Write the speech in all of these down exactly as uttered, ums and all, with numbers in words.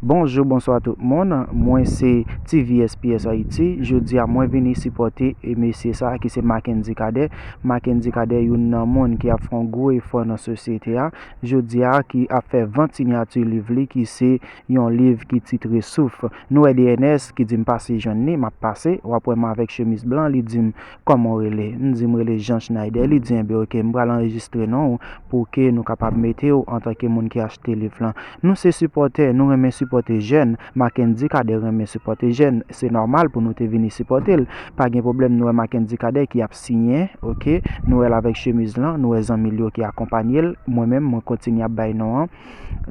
Bonjou, bonswa tout moun. Mwen se T V S P S Haiti. Jodi a, mwen vini sipòte e mesye sa a ki se Mackendy Cadet. Mackendy Cadet, youn nan moun ki ap fè yon gwo efò nan sosyete a. Jodi a, ki ap fè vant sinyati liv li, ki se yon liv ki titre Souf. Nou wè D N S ki di m pase jwenn li, m ap pase. W ap wè m avèk chemiz blan, li di m, "Kòman w rele?" M di, "M rele Jean Schneider." Li di, "Enben, oke, m pral anrejistre non w pou ke nou kapab mete w antanke moun ki achte liv lan." Nou se sipòtè, nou renmen sipòte jèn. Mackendy Cadet renmen sipòte jèn. Se nòmal pou nou te vini sipòte l. Pa gen pwoblèm, nou wè Mackendy Cadet ki ap siyen, oke? Nou wè l avèk chemiz lan, nou wè zanmi l yo ki akonpanye l. Mwen menm, mwen kontinye ap bay non an.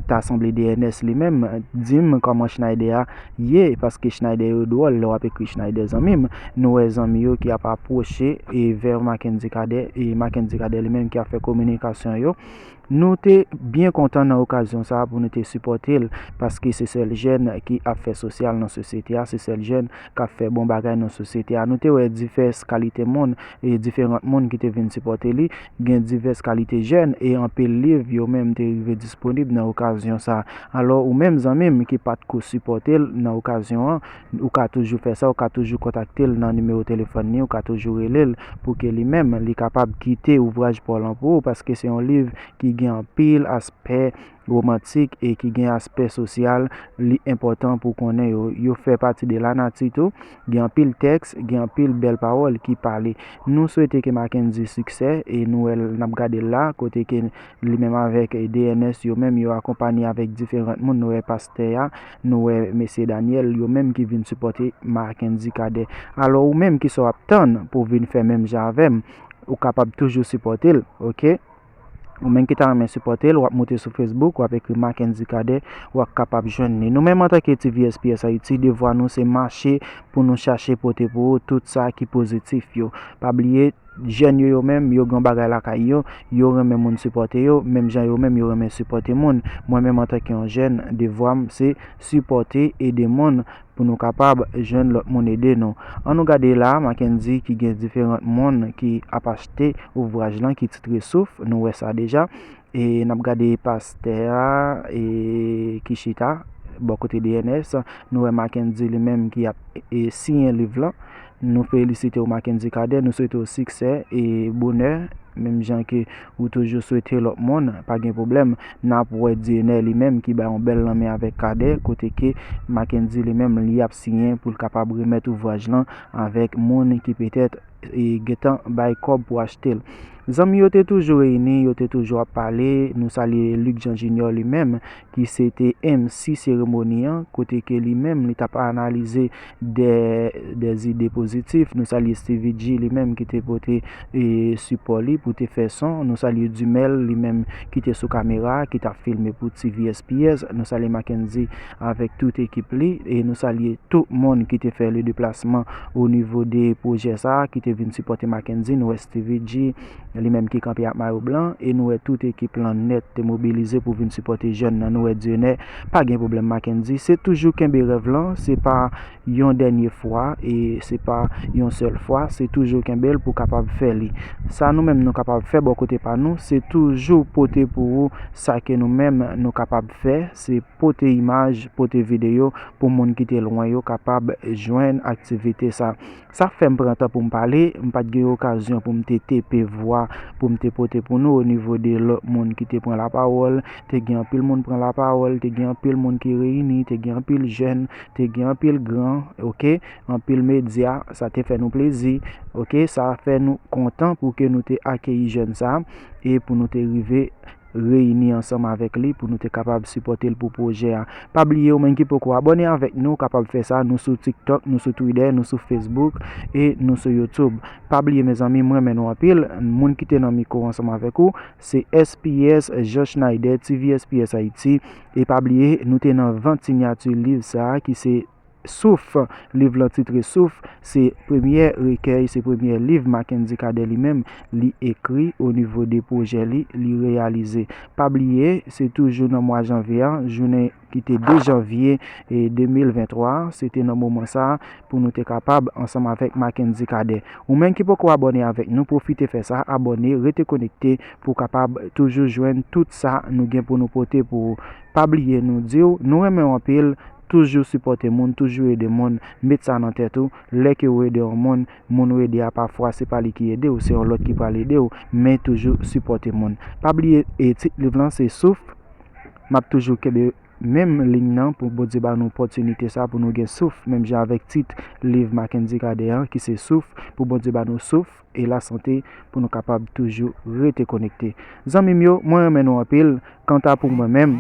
Ta sanble D N S li menm, di m kòman Schneider a ye, paske Schneider yo dwòl, lè w ap ekri Schneider zanmi m. Nou wè zanmi yo ki ap apwoche e vè Mackendy Cadet, e Mackendy Cadet li menm ki ap fè kominikasyon yo. Nou te byen kontan nan okazyon sa a pou nou te sipòte l, paske se sèl jèn ki ap fè sosyal nan sosyete a, se sèl jèn k ap fè bon bagay nan sosyete a. Nou te wè divès kalite moun e diferan moun ki te vin sipòte li. Gen divès kalite jèn e anpil liv yo menm te rive disponib nan okazyon sa a. Alò, ou menm zanmi m ki pa t ko sipòte l nan okazyon an, ou ka toujou fè sa, ou ka toujou kontakte l nan nimewo telefòn li, ou ka toujou rele l pou ke li menm li kapab kite ouvraj pa w lan pou ou, paske se yon liv ki gen anpil aspè womantik e ki gen aspè sosyal, li enpòtan pou konnen yo. Yo fè pati de lanati tou. Gen anpil tèks, gen anpil bèl pawòl ki pale. Nou swete ke Mackendy siksè e nou wè l, n ap gade l la, kote ke li menm avèk D N S yo menm, yo akonpanye avèk diferan moun. Nou wè pastè a, nou wè mesye Daniel, yo menm ki vin sipòte Mackendy Cadet. Alò, ou menm, kisa w ap tann pou w vin fè menm jan avè m? Ou kapab toujou sipòte l, oke? Ou menm ki ta renmen sipòte l, w ap moute sou Facebook, w ap ekri Mackendy Cadet, w ap kapab jwenn li. Nou menm antanke T V S P S Haiti, devwa nou se mache pou nou chache pote pou ou tout sa ki pozitif yo. Pa bliye, jèn yo, yo menm, yo gen bagay lakay yo, yo renmen moun sipòte yo, menm jan yo menm, yo renmen sipòte moun. Mwen menm antanke yon jèn, devwa m se sipòte, ede moun pou nou kapab jwenn lòt moun ede nou. An nou gade la, Mackendy ki gen diferan moun ki ap achte ouvraj lan ki titre Souf, nou wè sa deja. E n ap gade pastè a, e, ki chita bò kote D N S. Nou wè Mackendy li menm ki ap, e, siyen liv lan. Nou felisite w, Mackendy Cadet. Nou swete w siksè e bonè. Menm jan ke ou toujou swete lòt moun, pa gen pwoblèm. N ap wè Diener li menm ki bay yon bèl lanmen avèk Cadet, kote ke Mackendy li menm li ap siyen pou l kapab remèt ouvraj lan avèk moun ki petèt, e, gentan bay kòb pou achte l. Zanmi yo te toujou reyini, yo te toujou ap pale. Nou salye Luc Jean Junior li menm, ki se te M C seremoni an, kote ke li menm li t ap analize de, de ide pozitif. Nou salye Stevie G li menm ki te pote, e, sipò li pou te fè son. Nou salye Dumel li menm ki te sou kamera, ki t ap filme pou T V S P S. Nou salye Mackendy avèk tout ekip li. E nou salye tout moun ki te fè le deplasman o nivo de pwojè sa a, ki te vin sipòte Mackendy. Nou wè Stevie G, li menm ki kanpe ak mayo blan, e nou wè tout ekip lan nèt te mobilize pou vin sipòte jèn nan. Nou wè Diener, pa gen pwoblèm Mackendy, se toujou kenbe rèv lan, se pa yon dènye fwa, e se pa yon sèl fwa, se toujou kenbe l pou kapab fè li. Sa nou menm nou kapab fè bò kote pa nou, se toujou pote pou ou sa ke nou menm nou kapab fè, se pote imaj, pote videyo pou moun ki te lwen yo kapab jwenn aktivite sa. Sa fè m pran tan pou m pale, m pa t gen okazyon pou m te tepe vwa, pou m te pote pou nou o nivo de lòt moun ki te pran lapawòl. Te gen anpil moun pran lapawòl, te gen anpil moun ki reyini, te gen anpil jèn, te gen anpil gran, oke, anpil medya, sa te fè nou plezi, oke, sa fè nou kontan pou ke nou te akeyi jèn sa, e pou nou te rive reyini ansanm avèk li pou nou te kapab sipòte l pou pwojè a. Pa bliye, ou menm ki poko abòne avèk nou, ou kapab fè sa. Nou sou TikTok, nou sou Twitter, nou sou Facebook e nou sou YouTube. Pa bliye, mezanmi, m renmen nou anpil. Moun ki te nan mikwo ansanm avèk ou, se S P S Jean Schneider, T V S P S Haiti. E pa bliye, nou te nan vant sinyati liv sa a ki se Souf, liv lan titre Souf, se premyè rekèy, se premyè liv Mackendy Cadet li menm li ekri o nivo de pwojè li, li reyalize. Pa bliye, se toujou nan mwa janvye a, jounen ki te de janvye e de mil venntwa a, se te nan moman sa a pou nou te kapab ansanm avèk Mackendy Cadet. Ou menm ki poko abòne avèk nou, pwofite fè sa, abòne, rete konekte pou w kapab toujou jwenn tout sa nou gen pou nou pote pou ou. Pa bliye nou di w, nou renmen w anpil, toujou sipòte moun, toujou ede moun, met sa nan tèt ou, lè ke ou ede yon moun, moun ou ede a pafwa se pa li ki ede w, se yon lòt ki pral ede w, men toujou sipòte moun. Pa bliye e tit liv lan se Souf, m ap toujou kenbe menm liy nan pou Bondye ba nou opòtinite sa pou nou gen souf, menm jan avèk tit liv Mackendy Cadet an ki se Souf, pou Bondye ba nou souf e lasante pou nou kapab toujou rete konekte. Zanmi m yo, mwen renmen nou anpil. Kanta pou mwen menm,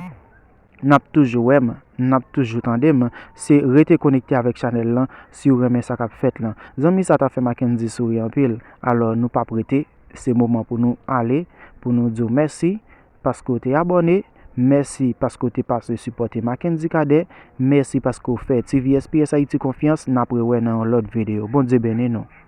n ap toujou wè m, n ap toujou tande m. Se rete konekte avèk chanèl lan si w renmen sa k ap fèt lan. Zanmi, sa ta fè Mackendy souri anpil. Alò, nou p ap rete, se moman pou nou ale, pou nou di w mèsi paske w te abòne, mèsi paske w te pase sipòte Mackendy Cadet, mèsi paske w fè T V S P S Haiti konfyans. N ap rewè nan yon lòt videyo. Bondye beni nou.